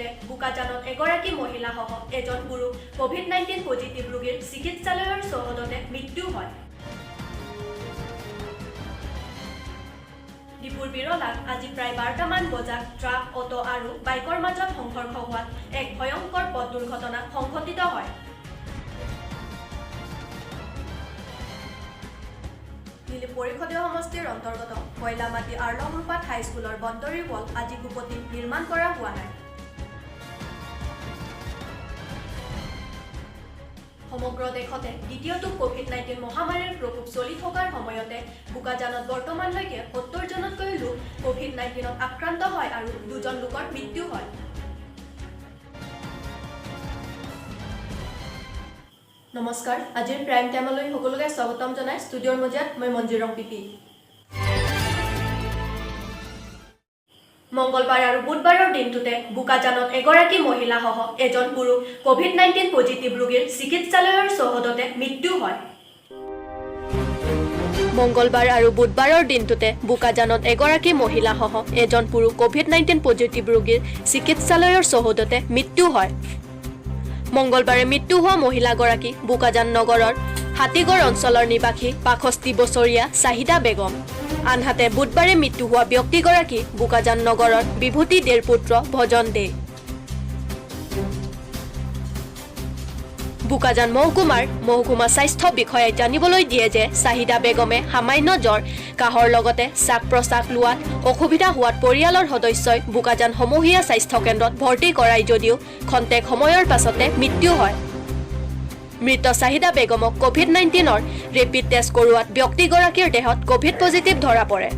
দিনটোতে বোকাজানত এগৰাকী মহিলাসহ এজন পুৰুষ ক'ভিড-19 পজিটিভ ৰোগীৰ চিকিৎসালয়ৰ চৌহদতে মৃত্যু হয়। ডিফুৰ বিৰলাত আজি প্ৰায় 12টামান বজাত ট্ৰাক, অটো আৰু বাইকৰ মাজত সংঘৰ্ষ হোৱাত এক ভয়ংকৰ পথ দুৰ্ঘটনা সংঘটিত হয়। নিলিপ পৰিষদীয় সমষ্টিৰ অন্তৰ্গত কয়লামাটি আৰলংৰূপাত হাইস্কুলৰ বাউণ্ডেৰী ৱাল আজি গুপতি নিৰ্মাণ কৰা হোৱা নাই। সমগ্ৰ দেশতে দ্বিতীয়টো ক'ভিড-19 মহামাৰীৰ প্ৰকোপ চলি থকাৰ সময়তে বোকাজানত বৰ্তমানলৈকে 70 জনতকৈ লোক ক'ভিড-19ত আক্ৰান্ত হয় আৰু দুজন লোকৰ মৃত্যু হয়। নমস্কাৰ, আজিৰ প্ৰাইম টাইমলৈ সকলোকে স্বাগতম জনাই ষ্টুডিঅ'ৰ মজিয়াত মই মঞ্জিৰং পিপি। মংগলবাৰ আৰু বুধবাৰৰ দিনটোতে বোকাজানত এগৰাকী মহিলাসহ এজন পুৰুষ ক'ভিড-19 পজিটিভ ৰোগীৰ চিকিৎসালয়ৰ চৌহদতে মৃত্যু হয়। মংগলবাৰ আৰু বুধবাৰৰ দিনটোতে বোকাজানত এগৰাকী মহিলাসহ এজন পুৰুষ ক'ভিড-19 পজিটিভ ৰোগীৰ চিকিৎসালয়ৰ চৌহদতে মৃত্যু হয়। মংগলবাৰে মৃত্যু হোৱা মহিলাগৰাকী বোকাজান নগৰৰ হাতীগড় অঞ্চলৰ নিবাসী 62 বছৰীয়া চাহিদা বেগম। আনহাতে বুধবাৰে মৃত্যু হোৱা ব্যক্তিগৰাকী বোকাজান নগৰৰ বিভূতি দেৰ পুত্ৰ ভজন দে। বোকাজান মহকুমাৰ মহকুমা স্বাস্থ্য বিষয়াই জানিবলৈ দিয়ে যে চাহিদা বেগমে সামান্য জ্বৰ, কাহৰ লগতে শ্বাস প্ৰশ্বাস লোৱাত অসুবিধা হোৱাত পৰিয়ালৰ সদস্যই বোকাজান সমূহীয়া স্বাস্থ্য কেন্দ্ৰত ভৰ্তি কৰায় যদিও খন্তেক সময়ৰ পাছতে মৃত্যু হয়। মৃত চাহিদা বেগমক ক'ভিড-19ৰ ৰেপিড টেষ্ট কৰোৱাত ব্যক্তিগৰাকীৰ দেহত ক'ভিড পজিটিভ ধৰা পৰে।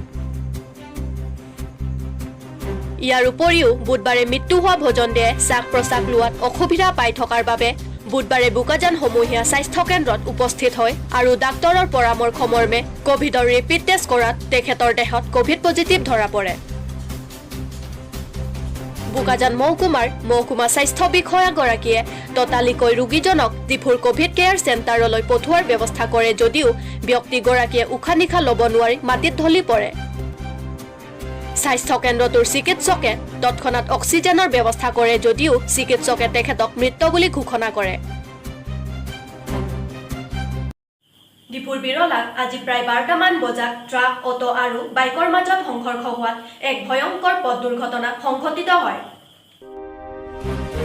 ইয়াৰ উপৰিও বুধবাৰে মৃত্যু হোৱা ভজন দেয়ে শ্বাস প্ৰশ্বাস লোৱাত অসুবিধা পাই থকাৰ বাবে বুধবাৰে বোকাজান সমূহীয়া স্বাস্থ্য কেন্দ্ৰত উপস্থিত হয় আৰু ডাক্তৰৰ পৰামৰ্শ মৰ্মে ক'ভিডৰ ৰেপিড টেষ্ট কৰাত তেখেতৰ দেহত ক'ভিড পজিটিভ ধৰা পৰে। বোকাজান মহকুমাৰ মহকুমা স্বাস্থ্য বিষয়াগৰাকীয়ে ততালিকৈ ৰোগীজনক ডিফুৰ ক'ভিড কেয়াৰ চেণ্টাৰলৈ পঠোৱাৰ ব্যৱস্থা কৰে যদিও ব্যক্তিগৰাকীয়ে উশাহ নিশাহ ল'ব নোৱাৰি মাটিত ঢলি পৰে। স্বাস্থ্য কেন্দ্ৰটোৰ চিকিৎসকে তৎক্ষণাত অক্সিজেনৰ ব্যৱস্থা কৰে যদিও চিকিৎসকে তেখেতক মৃত বুলি ঘোষণা কৰে। ডিফুৰ বিৰলাত আজি প্ৰায় 12টামান বজাত ট্ৰাক, অটো আৰু বাইকৰ মাজত সংঘৰ্ষ হোৱাত এক ভয়ংকৰ পথ দুৰ্ঘটনা সংঘটিত হয়।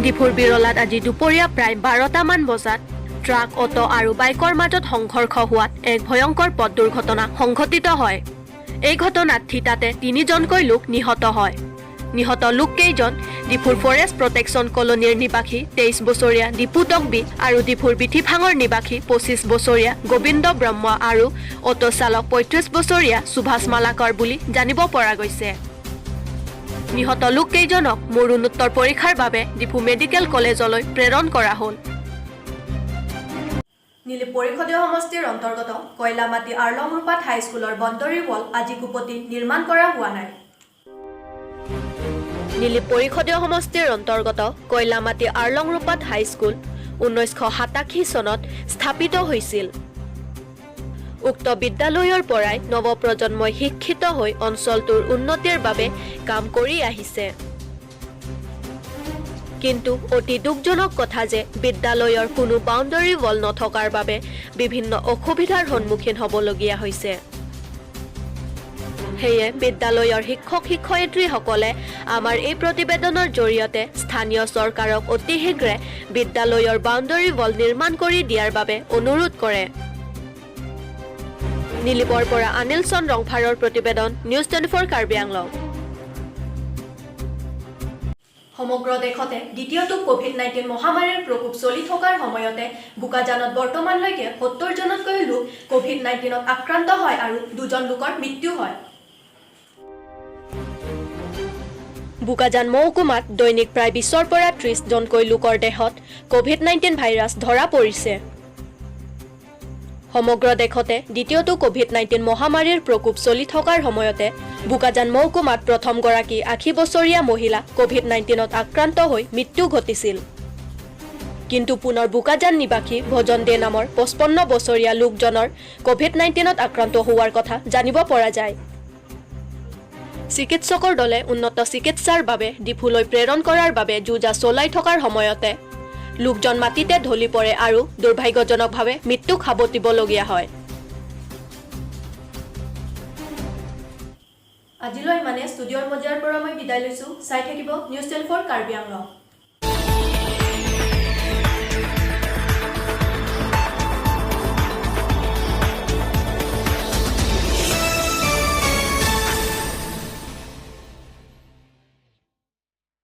ডিফুৰ বিৰলাত আজি দুপৰীয়া প্ৰায় 12টামান বজাত ট্ৰাক, অটো আৰু বাইকৰ মাজত সংঘৰ্ষ হোৱাত এক ভয়ংকৰ পথ দুৰ্ঘটনা সংঘটিত হয়। এই ঘটনাত থিতাতে তিনিজনকৈ লোক নিহত হয়। নিহত লোককেইজন ডিফুৰ ফৰেষ্ট প্ৰটেকশ্যন কলনীৰ নিবাসী 23 বছৰীয়া দীপু টকবি আৰু ডিফুৰ বিথিভাঙৰ নিবাসী 25 বছৰীয়া গোবিন্দ ব্ৰহ্ম আৰু অটো চালক 35 বছৰীয়া সুভাষ মালাকৰ বুলি জানিব পৰা গৈছে। নিহত লোককেইজনক মৰণোত্তৰ পৰীক্ষাৰ বাবে ডিফু মেডিকেল কলেজলৈ প্ৰেৰণ কৰা হ'ল। নীলিপ পৰিষদীয় সমষ্টিৰ অন্তৰ্গত কয়লামাটি আৰলংৰূপাত হাইস্কুলৰ বাউণ্ডেৰী ৱাল আজি গুপতি নিৰ্মাণ কৰা হোৱা নাই। নীলিপ পৰিষদীয় সমষ্টিৰ অন্তৰ্গত কয়লামাটি আৰলংৰূপাত হাইস্কুল 1987 চনত স্থাপিত হৈছিল। উক্ত বিদ্যালয়ৰ পৰাই নৱপ্ৰজন্মই শিক্ষিত হৈ অঞ্চলটোৰ উন্নতিৰ বাবে কাম কৰি আহিছে। কিন্তু অতি দুখজনক কথা যে বিদ্যালয়ৰ কোনো বাউণ্ডেৰী ৱাল নথকাৰ বাবে বিভিন্ন অসুবিধাৰ সন্মুখীন হ'বলগীয়া হৈছে। সেয়ে বিদ্যালয়ৰ শিক্ষক শিক্ষয়িত্ৰীসকলে আমাৰ এই প্ৰতিবেদনৰ জৰিয়তে স্থানীয় চৰকাৰক অতি শীঘ্ৰে বিদ্যালয়ৰ বাউণ্ডেৰী ৱাল নিৰ্মাণ কৰি দিয়াৰ বাবে অনুৰোধ কৰে। নীলিপৰ পৰা অনিল চন্দ ৰংফাৰৰ প্ৰতিবেদন, নিউজ 24 কাৰ্বি আংলং। সমগ্ৰ দেশতে দ্বিতীয়টো ক'ভিড-19 মহামাৰীৰ প্ৰকোপ চলি থকাৰ সময়তে বোকাজানত বৰ্তমানলৈকে 70 জনতকৈ লোক ক'ভিড-19ত আক্ৰান্ত হয় আৰু দুজন লোকৰ মৃত্যু হয়। বোকাজান মহকুমাত দৈনিক প্ৰায় 20ৰ পৰা 30 জনকৈ লোকৰ দেহত ক'ভিড-19 ভাইৰাছ ধৰা পৰিছে। সমগ্ৰ দেশতে দ্বিতীয়টো ক'ভিড-19 মহামাৰীৰ প্ৰকোপ চলি থকাৰ সময়তে বোকাজান মহকুমাত প্ৰথমগৰাকী 80 বছৰীয়া মহিলা ক'ভিড-19ত আক্ৰান্ত হৈ মৃত্যু ঘটিছিল। কিন্তু পুনৰ বোকাজান নিবাসী ভজন দে নামৰ 55 বছৰীয়া লোকজনৰ ক'ভিড-19ত আক্ৰান্ত হোৱাৰ কথা জানিব পৰা যায়। চিকিৎসকৰ দলে উন্নত চিকিৎসাৰ বাবে ডিফুলৈ প্ৰেৰণ কৰাৰ বাবে যো-জা চলাই থকাৰ সময়তে লোকজন মাটিতে ঢলি পৰে আৰু দুৰ্ভাগ্যজনকভাৱে মৃত্যুক সাৱটিবলগীয়া হয়। আজিলৈ মানে ষ্টুডিঅ'ৰ মজিয়াৰ পৰা মই বিদায় লৈছোঁ। চাই থাকিব নিউজ 24 কাৰ্বি আংলং।